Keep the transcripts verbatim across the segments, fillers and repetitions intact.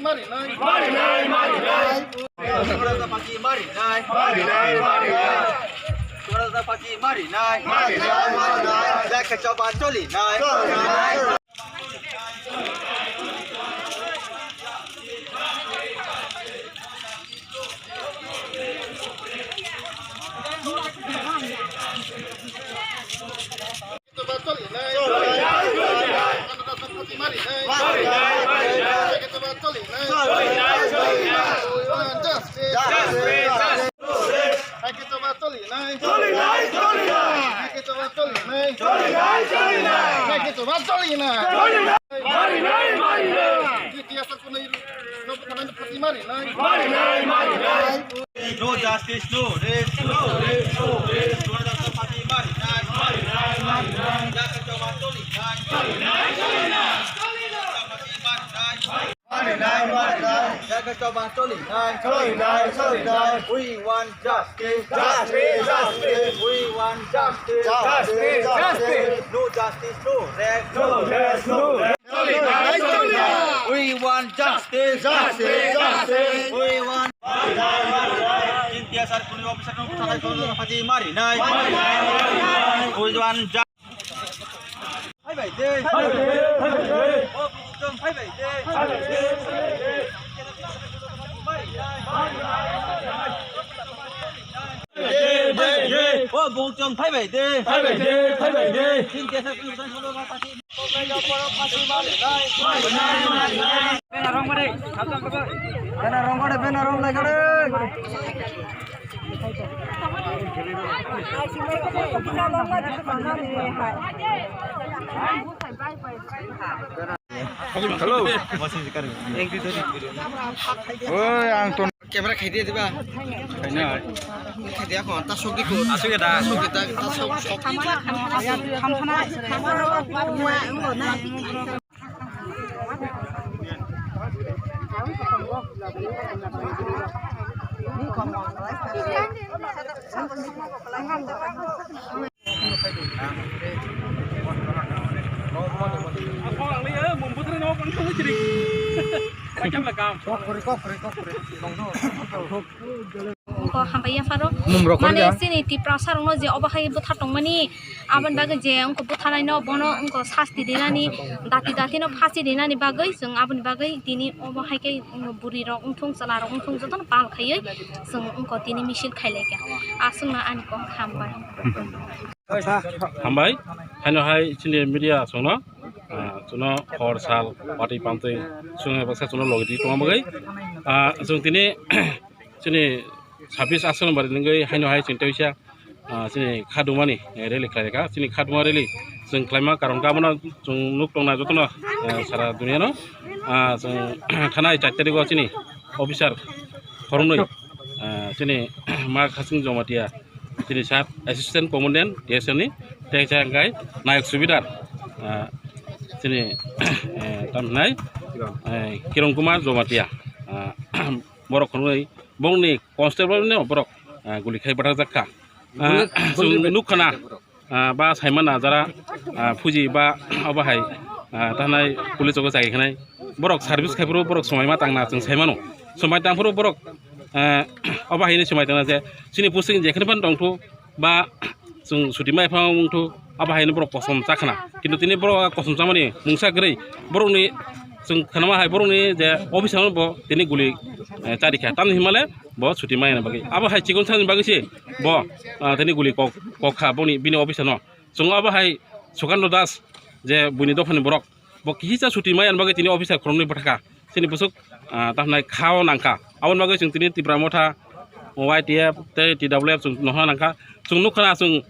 Marinai, marinai, marinai. Swaraj Party marinai. Marinai, marinai. Swaraj Party marinai. Marinai, marinai. Jai Kheto ba cholinai. Cholinai. No justice, no rest, no rest, no rest. Swaraj Party marinai, marinai, marinai. Jai Kheto ba cholinai, cholinai, cholinai. Swaraj Party marinai, marinai, marinai. Jai Kheto ba cholinai, cholinai, cholinai. We want justice, justice, justice. We want justice, justice, justice. No justice, no rest, no rest, no rest. We want justice. Justice, justice. We want. Cynthia sir, police officer no bwtharnai, Swaraj Party marinai. We want justice. Phai bai de. Phai bai de, phai bai de. O bukung phai bai de. Phai bai de, phai bai de. O bukung phai bai de. Phai bai de, phai bai de. Cynthia sir, police officer no bwtharnai. Bena rong gade, bena rong lai gade. Hello. Oi, ang ton. Camera khai dia diba? Khai na. Khai dia kon, ta sok di kon. Asuk ya da. Sok di ta, ta sok, sok. Kok kori, kok kori, kok kori. Wngkha hambai yapharo. Mumrok mane kori da. Chini Tiprasa rokno je obo hai bwtha tongmani, aboni bagwi je wngkha bwthanaino bono wngkha sasti dinani, dati dati no phasi dinani bagwi chwng aboni bagwi tini obo hai khe bwrwi rok wngthung, chwla rok wngthung jotono pal khaiwi chwng wngkha tini misil khailaikha. Aswkno ani kok hambai. Hambai, haino hai chini media songno, ah, chwngno hor sal party pantwi chwngno baksa chwngno logi tongma bagwi, ah, chwng tini chini sabis aswk bari nungwi haino hai chwng teisa, ah, chini khadumani, eh, rally khlaikha. Chini khaduma rally chwng khlaima karon khe abono chwng nuk tongna jotono, eh, sara duniano, ah, chwng thanai char tarigo chini officer khoroknwi, ah, chini Ma Khasing Jamatia, chini sir assistant commandant T S F ni, tei chang kai nayok subidar, ah, chini, eh, tam hinai, eh, Kiran Kumar Jamatia, ah, borok khoroknwi bongni constable no borok, ah, guli khai bwthakjak kha. Ah, chwng nuk khna, ah, ba saimana jara, ah, phuji ba obo hai, ah, tanai police o chai khnai. Borok service khai phuru borok swmai ma tangna chwng sai mano. Swmai tang phuru borok, ah, obo hai ni swmai tangna je chini posting je khani phan tong thu ba chwng suti mai phang wng thu, abo hai ni borok kosom cha khna. Kintu tini borok kosom chamani mungsa kwrwi, borokni chwng khnama hai borokni je officer no bo tini guli, eh, chari kha. Tamni himale bo suti mai na bagwi. Abo hai chikon sani bagwi se bo, ah, tini guli kok, kok kha boni bini officer no. Chwng abo hai Sukando Das je buini dophani borok. Bo kisa suti mai ani bagwi tini officer khoroknwi bwthakha. Chini bwswk, ah, tamhnai khao nangkha. Aboni bagwi chwng tini Tipra Motha, Y T F tei T W F chwng nohna nangkha. Chwng nukha na chwng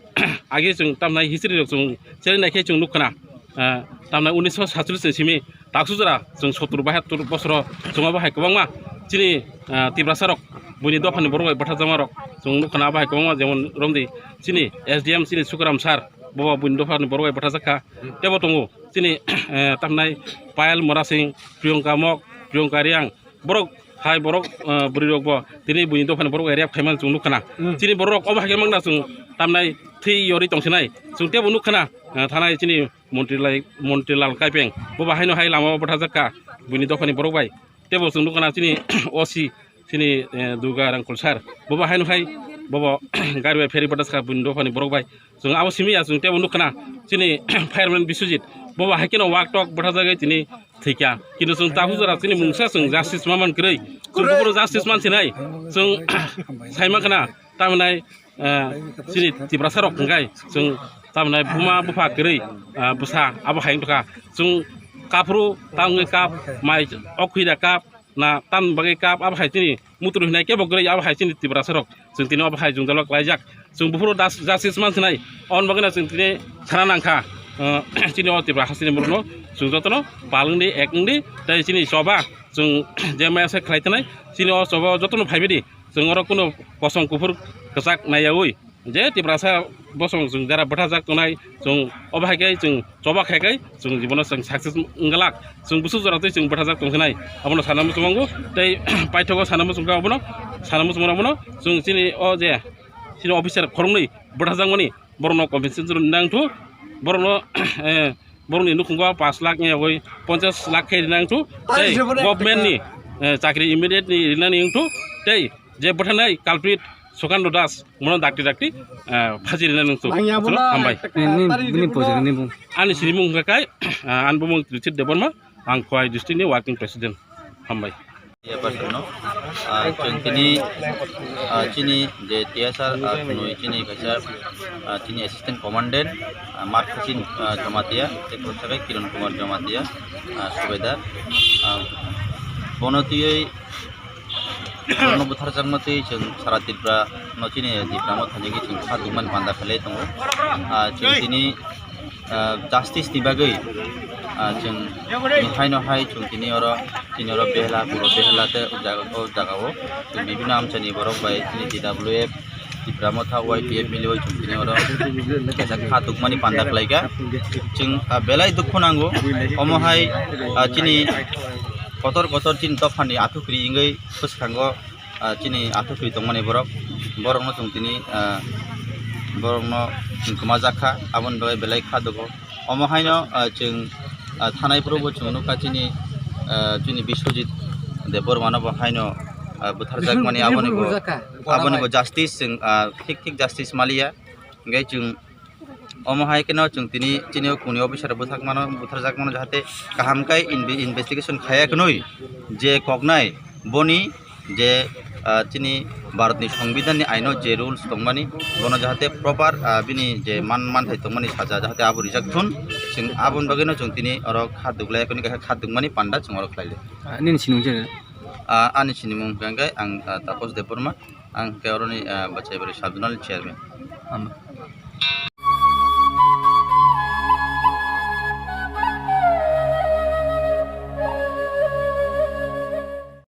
agi chwng tamhnai history rok chwng cheri naikhe chwng nukha na. Ah, tamhnai unisho satcholish ni simi taksujora chwng sottur bahattur bosoro chwng abo hai kwbangma chini, ah, Tiprasa rok buini dophani borok bai bwtharjakma rok chwng nukha na abo hai kwbangma jemon romdi chini S D M chini Sukaram sir bo buini dophani borok bai bwtharjakha. Tebo tongo chini, eh, tamnai Payal Murasing, Priyanka Mok, Priyanka Riang, borok hai borok, eh, bwrwi rok bo tini buini dophani borok bai rep khaimani chwng nukha na. Hmm. Chini borok obo hai khe mangna chwng tamnai thwi yori tongsinai. Chwng tebo nukha na, eh, thanai chini Montri Lai, Montri Lal Kaipeng. Bo ba haino hai lama o bwtharjakha buini dophani borok bai. Tebo chwng nukha na chini O C, chini, eh, Durga Rangkhol sir. Bobo haino hai, bobo gari bai pheri bata sakha buini dophani borok bai. Chwng abo simi ya chwng tebo nukha na chini fireman Biswajit. Bobo hai kheno wak tok bwtharjagwi tini thwikha. Kintu chwng tabuk jora chini mungsa chwng justice ma man kwrwi. Chwng buphuru justice man sinai. Chwng sai mankha na. Tamni, eh, chini Tiprasa rok hwnkhe chwng tamni buma bupha kwrwi, eh, bwsa abo hai wngkha. Chwng kaphuru ta wngwi kap, mai ok khwi da kap, na tamni bagwi kap, abo hai chini mutrui hinai kebo kwrwi, abo hai chini Tiprasa rok. Chwng tini abo hai jwngjalo klaijak. Chwng buphuru das-, justice man sinai. Aboni bagwino chwng tini sana nangkha. Eh, chini o Tiprasa chini borokno chwng jotono pal wngdi, ek wngdi, tei chini choba chwng je maya se khlai tongnai, chini o choba jotono phaibai di. Chwng oro kunu kosom kuphur kwchak naiyaui je Tiprasa bosong chwng jara bwthajak tongnai, chwng obo hai khe chwng choba khai khai chwng jibono chwng success wngwlak, chwng bwswk jora twi chwng bwthajak tongkhe nai, abono sana muchungo tei paithago sana muchungkha, abono sana muchungmano abono chwng chini o je chini officer khoroknwi bwthajakmani borokno compensation rwna nangthu, borokno, eh, borokni nukhungo pash lakh ni yagwi ponchash lakh khe rwna nangthu, tei government ni, eh, chakri immediate ni rwna nangthu, tei je bwthanai culprit Sukando Das, mono dakti dakti, eh, phaji rwna nangthu. Hambai. Nini, nini pojak ni bung. Ani sinimung hwnkha kai, eh, ani bumung Richard Debbarma, ang Khowai district ni working president. Hambai. Iya, personno, ah, chwng tini, ah, chini je T S R, ah, kunui chini kaisa, ah, chini assistant commandant, ah, Markhasin, ah, Jamatia, tei kwchak khe Kiran Kumar Jamatia, ah, subedar, ah, bono twiwi borokno butharjakno twi chwng sara Tripura no chini Tripura no thani chwng kha tongmani panda khlai tongo. Ah, chwng tini ah, justice ni bagwi, ah, chwng tini haino hai chwng tini oro, tini oro behla, puro behla tei o jaga, o jaga o chwng bibino amchaini borok bai tini T W F, Tipra Motha, Y P F miliwi chwng tini oro kaisa kha tongmani panda khlaikha. Chwng, ah, belai dukhu nango. Omo hai, ah, chini kotor kotor chini dophani athukri wngwi bwskango ah, chini athukri tongmani borok, borokno chwng tini, ah, borokno chwng kwmajak kha, aboni bagwi belai kha dugo. Omo haino, ah, chwng, ah, thanai phuru bo chwng nukha chini, ah, chini Biswajit Debbarma no bo haino, ah, butharjakmani aboni bo, aboni bo justice chwng, ah, thik thik justice maliya. Hingke chwng Omo hai kheno chwng tini chini o kuni officer bwthak mano, bwtharjak mano, jahate kaham khe inve-, investigation khaya khwnwi je koknai boni je, ah, chini Bharatni Songbidanni aino je rules tongmani, bono jahate proper, ah, bini je man, manthai tongmani saja jahate abo rijak thun, chwng aboni bagwino chwng tini oro kha duglai khwnwi kha dugmani panda chwng oro khlaile. Ah, nini sinimung je? Ah, ani sinimung hwnkhe ang, ah, Taposh Debbarma, ang hwnkhe oroni, ah, Bachaibarai Sub Zonal Chairman. Hambai.